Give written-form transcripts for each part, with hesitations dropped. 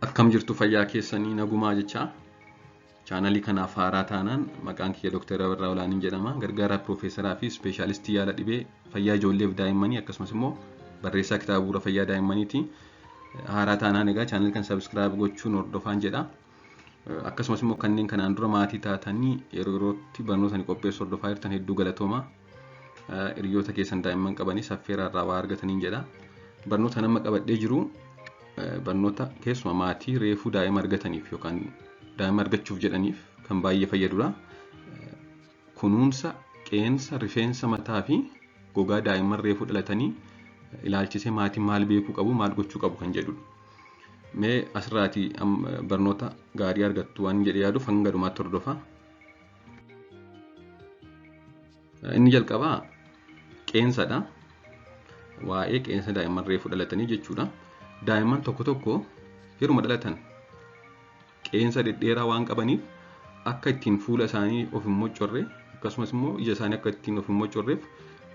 Akkam jirtu fayyaa keessanii nagumaa jechaa. Chaanalii kanaaf haaraa taanaan maqaan kiyya Dr. Abarraa Olaaniin jedhama. Gargaaraa Piroofeesaraa fi Ispeeshaalistii yaala dhibee fayyaa ijoolleef daa'immanii akkasumas immoo barreessaa kitaaba bu'uura fayyaa daa'immaniiti. Haaraa taanaan egaa chaanalii kan subscribe gochuun hordofaan jedha. Akkasumas immoo kanneen kanaan dura maatii taatanii yeroo yerootti barnoota ni qopheessu hordofaa jirtan hedduu galatooma. Hiriyoota keessan daa'imman qabanii saffeeraa irraa waa argataniin jedha. Barnoota nama qabadhee jiru barnoota keessumaa maatii reefuu daa'ima argataniif yookaan daa'ima argachuuf jedhaniif kan baay'ee fayyadudha. Kunuunsa qeensa rifeensa mataa fi gogaa daa'imman reefuu dhalatanii ilaalchisee maatiin maal beekuu qabu maal gochuu qabu kan jedhudha. Mee asirraatii barnoota gaarii argattu waan jedhee yaaduuf hanga dhumaatti hordofaa. Inni jalqabaa qeensadha. Waa'ee qeensa daa'imman reefuu dhalatanii jechuudha. Daa'imman tokko tokko yeruma dhalatan qeensa dhedheeraa waan qabaniif akka ittiin fuula isaanii of hin moccorre akkasumas immoo ija isaanii akka ittiin of hin moccorreef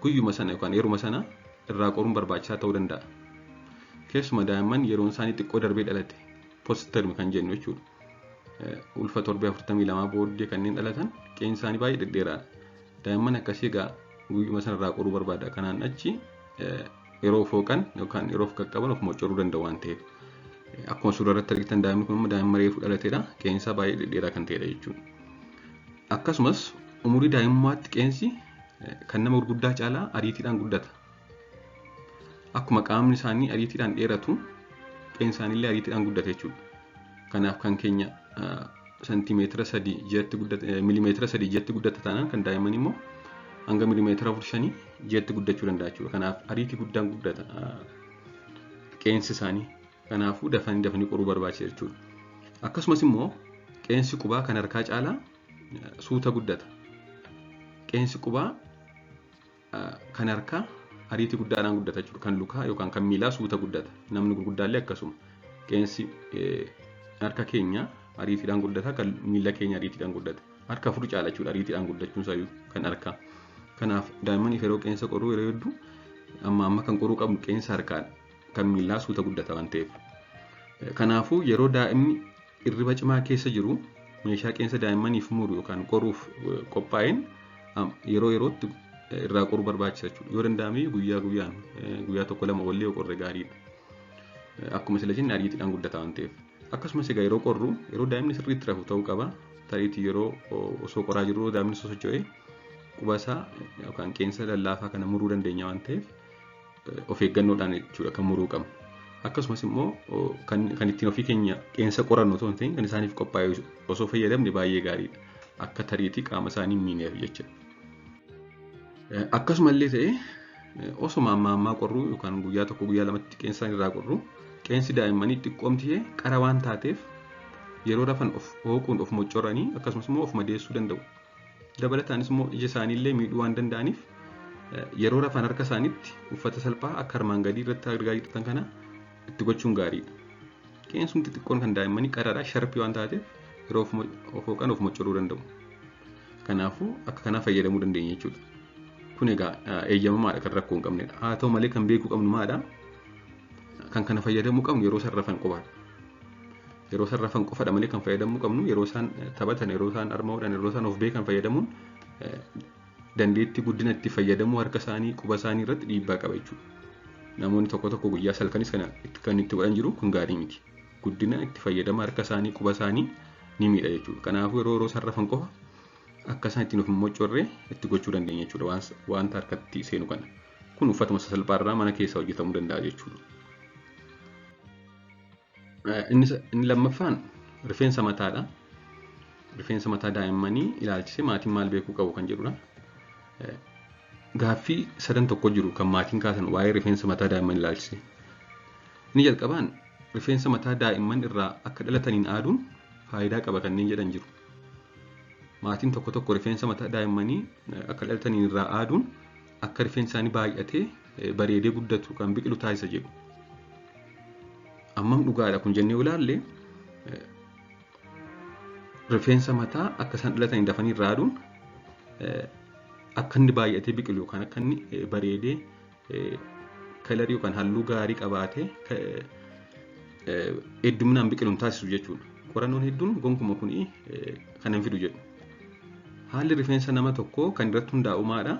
guyyuma sana yookaan yeruma sana irraa qoruun barbaachisaa ta'uu danda'a. Keessumaa daa'imman yeroon isaanii xiqqoo darbee dhalate post-term kan jennu jechuudha. Ulfa torbee 42 booddee kanneen dhalatan qeensi isaanii baay'ee dhedheeraadha. Daa'imman akkasii egaa guyyuma sana irraa qoruu barbaada. Kanaan achi yeroo of hooqan yookaan yeroo of qaqqaban of moccoruu danda'u waan ta'eef. Akkuma suuraa irratti argitan daa'imni kun immoo daa'ima reefu dhalateedha. Qeensi isaa baay'ee dhedheeraa kan ta'edha jechuudha. Akkasumas umurii daa'imummaatti qeensi kan nama gurguddaa caalaa ariitiidhaan guddata. Akkuma qaamni isaanii ariitiidhaan dheeratu qeensi isaaniillee ariitiidhaan guddata jechuudha. Kanaaf kan keenya santiimeetira 3 ji'atti guddata milimeetira 3 ji'atti guddata taanaan kan daa'imman immoo hanga milimeetira 4-5 ji'atti guddachuu danda'a jechuudha. Kanaaf ariitii guddaan guddata qeensi isaanii. Kanaafuu dafanii dafanii qoruu barbaachisa jechuudha. Akkasumas immoo qeensi qubaa kan harkaa caalaa suuta guddata. Qeensi qubaa kan harkaa ariitii guddaadhaan guddata jechuudha. Kan lukaa yookaan kan miilaa suuta guddata. Namni gurguddaallee akkasuma. Qeensi harka keenya ariitiidhaan guddata, kan miila keenya ariitiidhaan guddata. Harka afur caala jechuudha ariitiidhaan guddachuun isaayyuu kan harkaa. Kanaaf daa'immaniif yeroo qeensa qoruu yeroo hedduu amma amma kan qoruu qabnu qeensa harkaadha. Kan miilaa suuta guddata waan ta'eef. Kanaafuu yeroo daa'imni irriba cimaa keessa jiru meeshaa qeensa daa'immaniif muru yookaan qoruuf qophaa'een yeroo yerootti irraa qoruu barbaachisa jechuudha. Yoo danda'ame guyyaa guyyaan guyyaa tokko lama wallee yoo qorre gaariidha. Akkuma sila jenne ariitiidhaan guddata waan ta'eef. Akkasumas egaa yeroo qorru yeroo daa'imni sirriitti rafu ta'uu qaba. Tariitii yeroo osoo qoraa jirru daa'imni sosocho'ee quba isaa yookaan qeensa lallaafaa kana muruu dandeenya waan ta'eef of eeggannoodhaan jechuudha kan muruu qabnu. Akkasumas immoo kan ittiin ofii keenya qeensa qorannu osoo hin ta'in kan isaaniif qophaa'e osoo fayyadamne baay'ee gaariidha. Akka tariitii qaama isaanii hin miineef jecha. Akkasumallee ta'e osuma amma ammaa qorruu yookaan guyyaa tokko guyyaa lamatti qeensa irraa qorru qeensi daa'immanii xiqqoomti qara waan taateef yeroo rafan of hooquun of moccoranii akkasumas immoo of madeessuu danda'u. Dabalataanis immoo ija isaaniillee miidhuu waan danda'aniif yeroo rafan harka isaaniitti uffata salphaa akka armaan gadii irratti argaa jirtan kana itti gochuun gaariidha. Qeensumti xiqqoon kan daa'immanii qaraadha sharpii waan taateef yeroo of hooqan of moccoruu danda'u. Kanaafuu akka kanaa fayyadamuu dandeenya jechuudha. Kun egaa eeyyamamaadha kan rakkoo hin qabnedha. Haa ta'u malee kan beekuu qabnu maadha? Kan kana fayyadamuu qabnu yeroo isaan rafan qofaadha. Yeroo isaan rafan qofadha malee kan fayyadamuu qabnu yeroo isaan taphatan, yeroo isaan harma hodhan, yeroo isaan of beekan fayyadamuun dandeettii guddina itti fayyadamuu harka isaanii, quba isaanii irratti dhiibbaa qaba jechuudha. Namoonni tokko tokko guyyaa salkanis kan itti godhan jiru kun gaarii miti. Guddina itti fayyadama harka isaanii, quba isaanii ni miidha jechuudha. Kanaafuu yeroo yeroo isaan rafan qofa akka isaan ittiin of hin moccorre itti gochuu dandeenya jechuudha wanta harkatti seenu kana. Kun uffatuma sasalphaa irraa mana keessaa hojjetamuu danda'a jechuudha. Inni lammaffaan rifeensa mataadha. Rifeensa mataa daa'immanii ilaalchisee maatiin maal beekuu qabu kan jedhudha. Gaaffii sadan tokko jiru kan maatiin kaasan waa'ee rifeensa mataa daa'imman ilaalchisee. Inni jalqabaan rifeensa mataa daa'imman irraa akka dhalataniin aaduun faayidaa qaba kanneen jedhan jiru. Maatiin tokko tokko rifeensa mataa daa'immanii akka dhalataniin irraa aaduun akka rifeensi isaanii baay'atee bareedee guddatu kan biqilu taasisa jedhu. Ammam dhugaadha kun jennee ilaalle rifeensa mataa akka isaan dhalataniin dafanii irraa aaduun akka inni baay'atee biqilu yookaan akka inni bareedee kalarii yookaan halluu gaarii qabaatee hedduminaan biqilu hin taasisu jechuudha. Qorannoon hedduun gonkuma kun kan hin fidu jedhu. Haalli rifeensa nama tokkoo kan irratti hundaa'u maadha?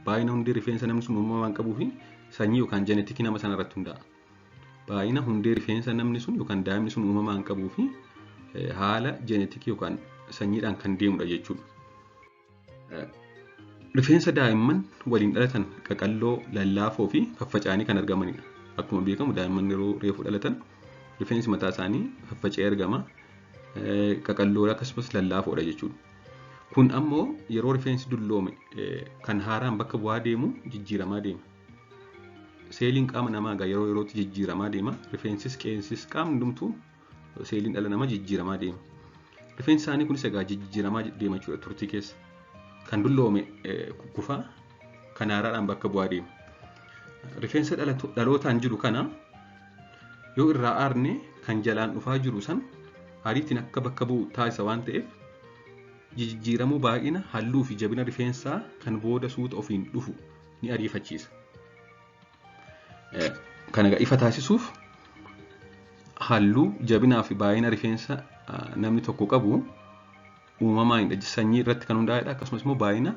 Baay'ina hundee rifeensa namni sun uumamaan qabuu fi sanyii yookaan jenetikii nama sana irratti hundaa'a. Baay'ina hundee rifeensa namni sun yookaan daa'imni sun uumamaan qabuu fi haala jenetikii yookaan sanyiidhaan kan deemudha jechuudha. Rifeensa daa'imman waliin dhalatan qaqalloo, lallaafoo fi faffaca'anii kan argamanidha. Akkuma beekamu daa'imman yeroo reefu dhalatan rifeensi mataa isaanii faffaca'ee argama. Qaqalloodha akkasumas lallaafoodha jechuudha. Kun ammoo yeroo rifeensi dulloome kan haaraan bakka bu'aa deemu jijjiiramaa deema. Seeliin qaama namaa egaa yeroo yerootti jijjiiramaa deema. Rifeensis qeensis qaamni hundumtuu seeliin dhala namaa jijjiiramaa deema. Rifeensi isaanii kunis egaa jijjiiramaa deema jechuudha turtii keessa. Kan dulloome kukkufaa kan haaraadhaan bakka bu'aa deema. Rifeensa dhalootaan jiru kana yoo irraa aarne kan jalaan dhufaa jiru san ariitiin akka bakka bu'u taasisa waan ta'eef jijjiiramuu baay'ina halluu fi jabina rifeensaa kan booda suuta ofiin dhufu ni ariifachiisa. Kana egaa ifa taasisuuf halluu jabinaa fi baay'ina rifeensa namni tokko qabu uumamaan sanyii irratti kan hundaa'edha. Akkasumas immoo baay'ina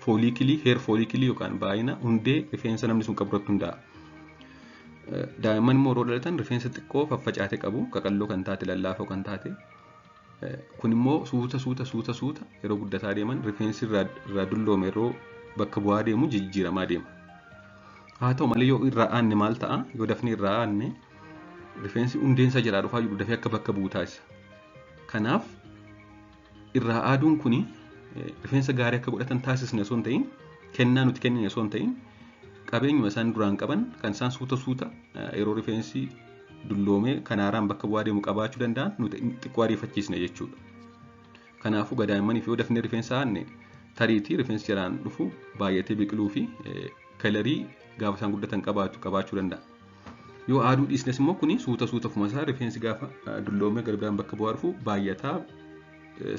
fooliikilii heer fooliikilii yookaan baay'ina hundee rifeensa namni sun qabu irratti hundaa'a. Daa'imman immoo yeroo dhalatan rifeensa xiqqoo faffacaate qabu qaqalloo kan taate lallaafoo kan taate kun immoo suuta suuta suuta suuta yeroo guddataa deeman rifeensi irraa dulloome yeroo bakka bu'aa deemu jijjiiramaa deema. Haa ta'u malee yoo irraa aanne maal ta'a? Yoo dafnee irraa aanne rifeensi hundeensa jalaa dhufaa jiru dafee akka bakka bu'u taasisa. Kanaaf irraa aaduun kuni rifeensa gaarii akka godhatan taasisne osoo hin ta'in kennaa nuti kennine osoo hin ta'in qabeenyuma isaan duraan qaban kan isaan suuta suuta yeroo rifeensi dulloomee kan haaraan bakka bu'aa deemu qabaachuu danda'an nuti xiqqoo ariifachiisne jechuudha. Kanaafuu daa'immaniif yoo dafnee rifeensa aanne tariitii rifeensi jalaan dhufu baay'atee biqiluu fi kalarii gaafa isaan guddatan qabaatu qabaachuu danda'a. Yoo aaduu dhiisnes immoo kuni suuta suuta ofuma isaa rifeensi gaafa dulloomee gara biraan bakka bu'aa dhufu baay'ataa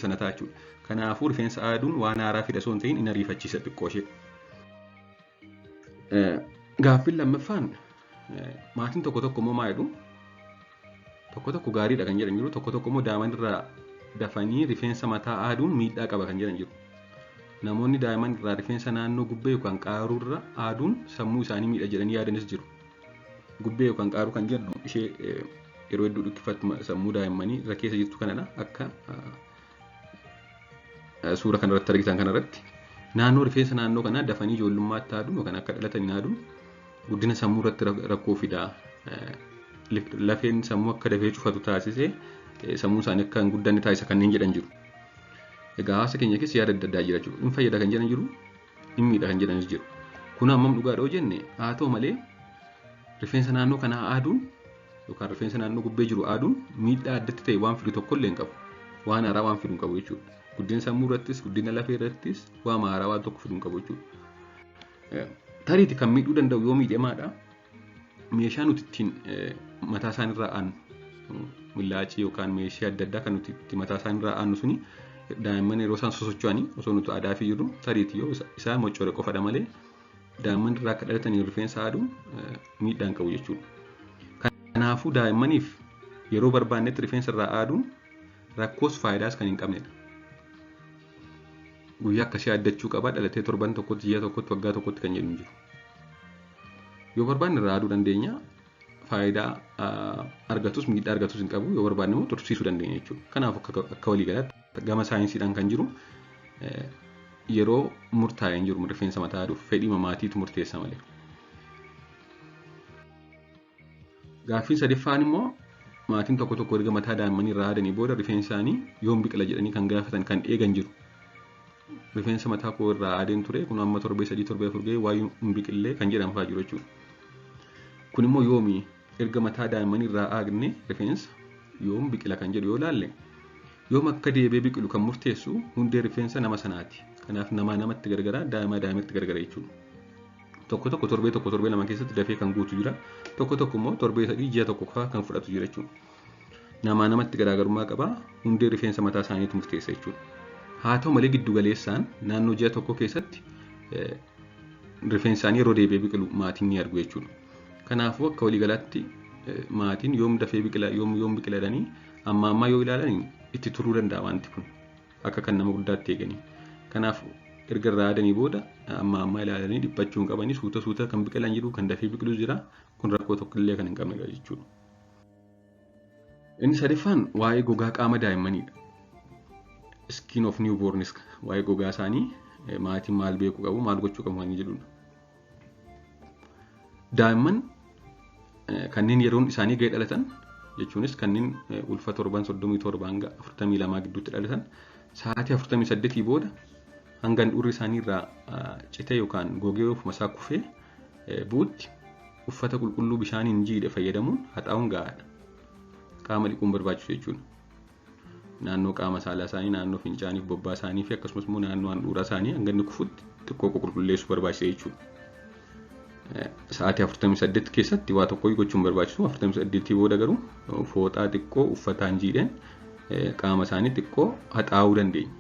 sana ta'a jechuudha. Kanaafuu rifeensa aaduun waan haaraa fida osoo hin ta'in in ariifachiisa xiqqoo ishee. Gaaffiin lammaffaan maatiin tokko tokko immoo maal jedhu? Tokko tokko gaariidha kan jedhan jiru, tokko tokko immoo daa'imman irraa dafanii rifeensa mataa aaduun miidhaa qaba kan jedhan jiru. Namoonni daa'imman irraa rifeensa naannoo gubbee yookaan qaaruu irra aaduun sammuu isaanii miidha jedhanii yaadanis jiru. Gubbee yookaan qaaruu kan jennu ishee yeroo hedduu dhukkifattu sammuu daa'immanii irra keessa jirtu kanadha. Akka suura kanarratti argitan kanarratti naannoo rifeensa naannoo kanaa dafanii ijoollummaatti aaduun yookaan akka dhalatanii aaduun guddina sammuu irratti rakkoo fida. Lafeen sammuu akka dafee cufatu taasisee sammuun isaanii akka hin guddanne taasisa kanneen jedhan jiru. Egaa hawaasa keenya keessa yaada adda addaa jira jechuudha. Hin fayyada kan jedhan jiru, hin miidha kan jedhanis jiru. Kun hammam dhugaadha yoo jenne haa ta'u malee rifeensa naannoo kanaa aaduun yookaan rifeensa naannoo gubbee jiru aaduun miidhaa addatti ta'e waan fidu tokko illee hin qabu. Waan haaraa waan fidu hin qabu jechuudha. Guddina sammuu irrattis, guddina lafee irrattis waan haaraa waan tokko fidu hin qabu jechuudha. Tariiti kan miidhuu danda'u yoo miidhamaadha. Meeshaa nuti ittiin mataa isaaniirraa aannu milaacii yookaan meeshaa adda addaa kan nuti itti mataa isaaniirraa aannu suni daa'imman yeroo isaan sosocho'anii osoo nuti aadaa fi jirru tariiti yoo isaan mocoore qofadha malee daa'imman irraa akka dhalatanii rifeensa aaduun miidhaa hin qabu jechuudha. Kanaafuu daa'immaniif yeroo barbaannetti rifeensa irraa aaduun rakkoos faayidaas kan hin qabnedha. Guyyaa akkasii addachuu qaba dhalatee torban tokkotti, ji'a tokkotti, waggaa tokkotti kan jedhu hin jiru. Yoo barbaanne irraa aaduu dandeenya. Faayidaa argatus miidhaa argatus hin qabu. Yoo barbaanne immoo tursiisuu dandeenya jechuudha. Kanaaf akka waliigalaatti gama saayinsiidhaan kan jiru yeroo murtaa'e hin jiru rifeensa mataa aaduuf fedhii maatiitu murteessa malee. Gaaffiin sadaffaan immoo maatiin tokko tokko erga mataa daa'immanii irraa aadanii booda rifeensi isaanii yoom biqila jedhanii kan gaafatan kan eegan jiru. Rifeensa mataa koo irraa aadeen ture kun amma torbee 3 torbee 4 ga'ee waayuu hin biqillee kan jedhan fa'aa jiru jechuudha. Kun immoo yoomi erga mataa daa'immanii irraa aadne rifeensa yoom biqila kan jedhu yoo ilaalle yoom akka deebi'ee biqilu kan murteessu hundee rifeensa nama sanaati. Kanaaf namaa namatti gargara daa'imaa daa'imatti gargara jechuudha. Tokko tokko torbee tokko torbee lama keessatti dafee kan guutu jira. Tokko tokko immoo torbee 3 ji'a tokko qofa kan fudhatu jira jechuudha. Namaa namatti garaagarummaa qaba. Hundee rifeensa mataa isaaniitu murteessa jechuudha. Haa ta'u malee giddu galeessaan naannoo ji'a tokko keessatti rifeensi isaanii yeroo deebi'ee biqilu maatiin ni argu jechuudha. Kanaafuu akka waliigalaatti Maatiin yoom dafee biqila, yoom yoom biqila jedhanii amma ammaa yoo ilaalan itti turuu danda'a wanti kun akka kan nama guddaatti eeganii. Kanaaf erga irraa haadanii booda amma ammaa ilaalanii dhiphachuu hin qabanii, suuta suuta kan biqilan jiru, kan dafee biqilus jira, kun rakkoo tokkollee kan hin qabnedha jechuudha. Inni sadaffaan waa'ee gogaa qaama daa'immaniidha. Skin of newborns, waa'ee gogaa isaanii maatiin maal beekuu qabu, maal gochuu qabu kan jedhudha. Daa'imman kanneen yeroon isaanii ga'ee dhalatan, jechuunis kanneen ulfa torban 37 hanga 42 gidduutti dhalatan, sa'aatii 48 booda hanga handhuurri isaanii irraa cite yookaan gogee ofuma isaa kufee bu'utti uffata qulqulluu bishaaniin jiidhe fayyadamuun haxaa'uun gahaadha. Qaama dhiquun barbaachisu jechuudha. Naannoo qaama saalaa isaanii, naannoo fincaaniif bobbaa isaanii fi akkasumas immoo naannoo handhuuraa isaanii hanga inni kufutti xiqqoo qulqulleessuu barbaachisa jechuudha. Sa'aatii 48 keessatti waa tokko gochuun barbaachisu. 48 booda garuu fooxaa xiqqoo uffataan jiidheen qaama isaanii xiqqoo haxaa'uu dandeenya.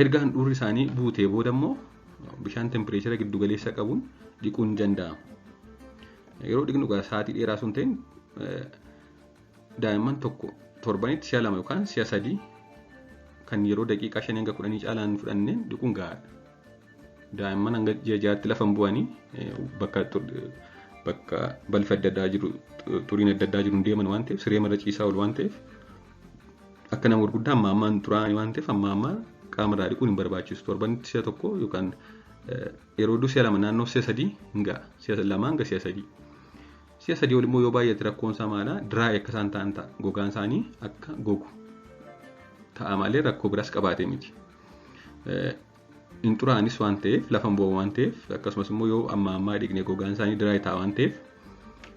Erga handhuurri isaanii buutee booda immoo bishaan tempireechara giddu galeessa qabuun dhiquun ni danda'ama. Yeroo dhiqnu egaa sa'aatii dheeraa sun ta'in, daa'imman tokko torbanitti si'a 2 yookaan si'a 3 kan yeroo daqiiqaa 5 hanga 10 caalaan fudhanneen dhiquun gahaadha. Daa'imman hanga ji'a 6tti lafa hin bu'anii, bakka balfi adda addaa jiru, xuriin adda addaa jiru hin deeman waan ta'eef, siree irra ciisaa oolu waan ta'eef, akka nama gurguddaa amma ammaan xuraa'anii waan ta'eef, amma ammaa qaama irraa dhiquun hin barbaachisu. Torbanitti si'a 1 yookaan yeroo hedduu si'a 2, naannoo si'a 3 hin ga'a. Si'a 2 hanga si'a 3. Si'a 3 ol immoo yoo baay'ate rakkoon isaa maala? Dry akka isaan ta'an ta'a. Gogaan isaanii akka gogu ta'a malee rakkoo biraas qabaatee miti. Hin xuraa'anis waan ta'eef, lafa hin bu'an waan ta'eef, akkasumas immoo yoo amma ammaa dhiqnee gogaan isaanii dry ta'a waan ta'eef,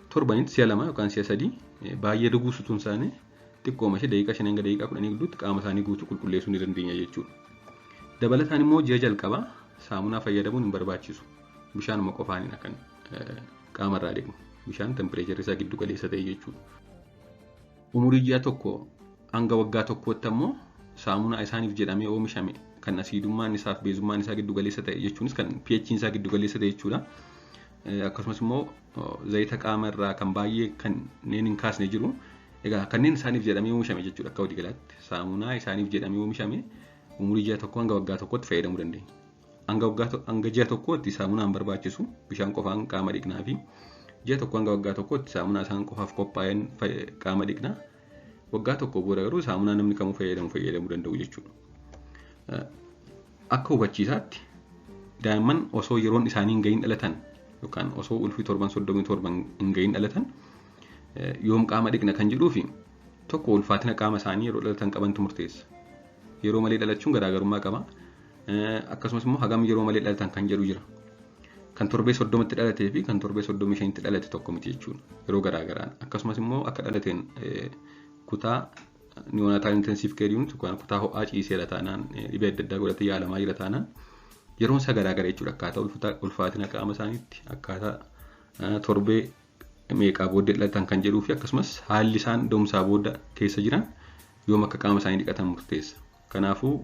torbanitti si'a 2 yookaan si'a 3 baay'ee dhuguu sutuun isaanii xiqqooma ishee daqiiqaa 5 hanga daqiiqaa 10 gidduutti qaama isaanii guutuu qulqulleessuu ni dandeenya jechuudha. Dabalataan immoo ji'a jalqabaa saamunaa fayyadamuun hin barbaachisu. Bishaanuma qofaanidha kan qaama irraa dhiqnu. Bishaan tempireecharri isaa giddu galeessa ta'e jechuudha. Umurii ji'a 1 hanga waggaa 1tti ammoo saamunaa isaaniif jedhamee oomishame kan asiidummaan isaa fi beezummaan isaa giddu galeessa ta'e, jechuunis kan pH isaa giddu galeessa ta'e jechuudha. Akkasumas immoo zayita qaama irraa kan baay'ee kanneen hin kaasne jiru. Egaa kanneen isaaniif jedhamee oomishame jechuudha akka waliigalaatti. Saamunaa isaaniif jedhamee oomishame umurii ji'a 1 hanga waggaa 1tti fayyadamuu dandeenya. Hanga ji'a 1tti saamunaan barbaachisu, bishaan qofaan qaama dhiqnaa fi ji'a 1 hanga waggaa 1tti saamunaa isaan qofaaf qophaa'een qaama dhiqnaa. Waggaa 1 booda garuu saamunaa namni kamuu fayyadamu fayyadamuu danda'u jechuudha. Akka hubachiisaatti, daa'imman osoo yeroon isaanii hin gahin dhalatan yookaan osoo ulfi torban 37 hin gahin dhalatan yoom qaama dhiqna kan jedhuu fi tokko ulfaatina qaama isaanii yeroo dhalatan qabantu murteessa. Yeroo malee dhalachuun garaagarummaa qaba. Akkasumas immoo hagam yeroo malee dhalatan kan jedhu jira. Kan torbee 30tti dhalatee fi kan torbee 35tti dhalate tokko miti jechuudha. Yeroo garaagaraan. Akkasumas immoo akka dhalateen kutaa neonatal intensive care unit yookaan kutaa ho'aa ciiseera taanaan, dhibee adda addaa godhatee yaalamaa jira taanaan, yeroon isaa garaagara jechuudha. Akkaataa ulfaatina qaama isaaniitti, akkaataa torbee meeqaa booddee dhalatan kan jedhuu fi akkasumas haalli isaan da'umsaa booda keessa jiran yoom akka qaama isaanii dhiqatan murteessa. Kanaafuu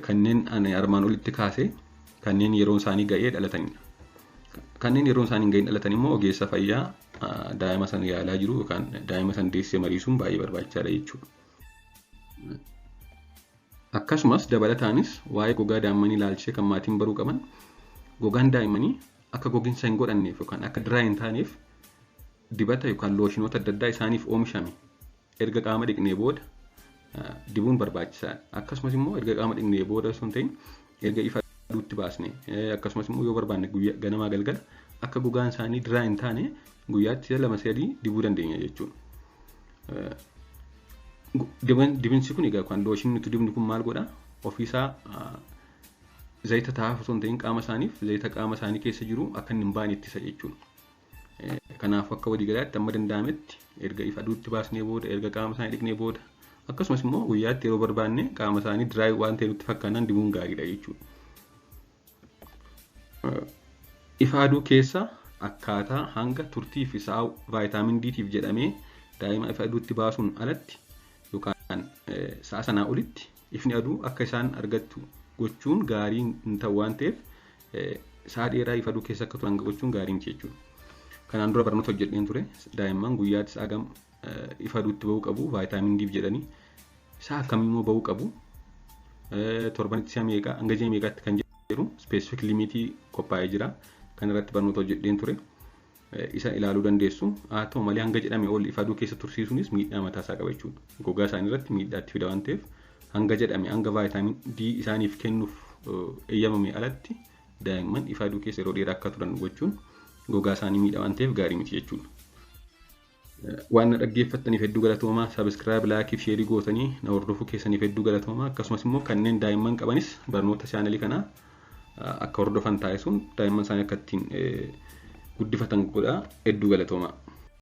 kanneen ani armaan olitti kaase kanneen yeroon isaanii ga'ee dhalatanidha. Kanneen yeroon isaanii hin gahin dhalatan immoo ogeessa fayyaa daa'ima sana yaalaa jiru yookaan daa'ima sana deessee mariisuun baay'ee barbaachisaadha jechuudha. Akkasumas dabalataanis waa'ee gogaa daa'immanii ilaalchisee kan maatiin baruu qaban, gogaan daa'immanii akka gogiinsa hin godhanneef yookaan akka dry hin taaneef dibata yookaan looshinoota adda addaa isaaniif oomishame erga qaama dhiqnee booda dibuun barbaachisaadha. Akkasumas immoo erga qaama dhiqnee booda osoo hin ta'in erga ifa aduutti baasne, akkasumas immoo yoo barbaanne guyyaa ganamaa galgala akka gogaan isaanii dry hin taane guyyaatti si'a 2, 3 dibuu dandeenya jechuudha. Dibinsi kun egaa kan looshinni nuti dibnu kun maal godhaa? Ofiisaa zayita taa'aaf osoo hin ta'in qaama isaaniif zayita qaama isaanii keessa jiru akka inni hin baane ittisa jechuudha. Kanaaf akka waliigalaatti amma danda'ametti erga ifa aduutti baasnee booda, erga qaama isaanii dhiqnee booda, akkasumas immoo guyyaatti yeroo barbaanne qaama isaanii dry waan ta'e nutti fakkaannaan dibuun gaariidha jechuudha. Ifa aduu keessa akkaataa hanga turtii fi sa'a vaayitaamin D'tiif jedhamee daa'ima ifa aduutti baasuun alatti yookaan sa'a sanaa olitti ifni aduu akka isaan argattu gochuun gaarii hin ta'u waan ta'eef, sa'a dheeraa ifa aduu keessa akka turan gochuun gaarii miti jechuudha. Kanaan dura barnoota hojjedheen ture. Daa'imman guyyaatti sa'a hagam ifa aduutti bahuu qabu vaayitaamin D jedhanii, sa'a akkamii immoo bahuu qabu, torbanitti si'a meeqa hanga ji'a meeqaatti kan jedhu specific limitii qophaa'ee jira. Kan irratti barnoota hojjedheen ture. Isa ilaaluu dandeessu. Haa ta'u malee, hanga jedhame ol ifa aduu keessa tursiisuunis miidhaa mataa isaa qaba jechuudha. Gogaa isaanii irratti miidhaa itti fida waan ta'eef, hanga jedhame, hanga vaayitaamin D isaaniif kennuuf eeyyamame alatti daa'imman ifa aduu keessa yeroo dheeraa akka turan gochuun gogaa isaanii miidha waan ta'eef gaarii miti jechuudha. Waan na dhaggeeffattaniif hedduu galatoomaa. Subscribe, like fi share gootanii na hordofuu keessaniif hedduu galatoomaa. Akkasumas immoo kanneen daa'imman qabanis barnoota chaanalii kanaa akka hordofan taasisuun daa'imman isaanii akka ittiin guddifatan godhaa. Hedduu galatoomaa.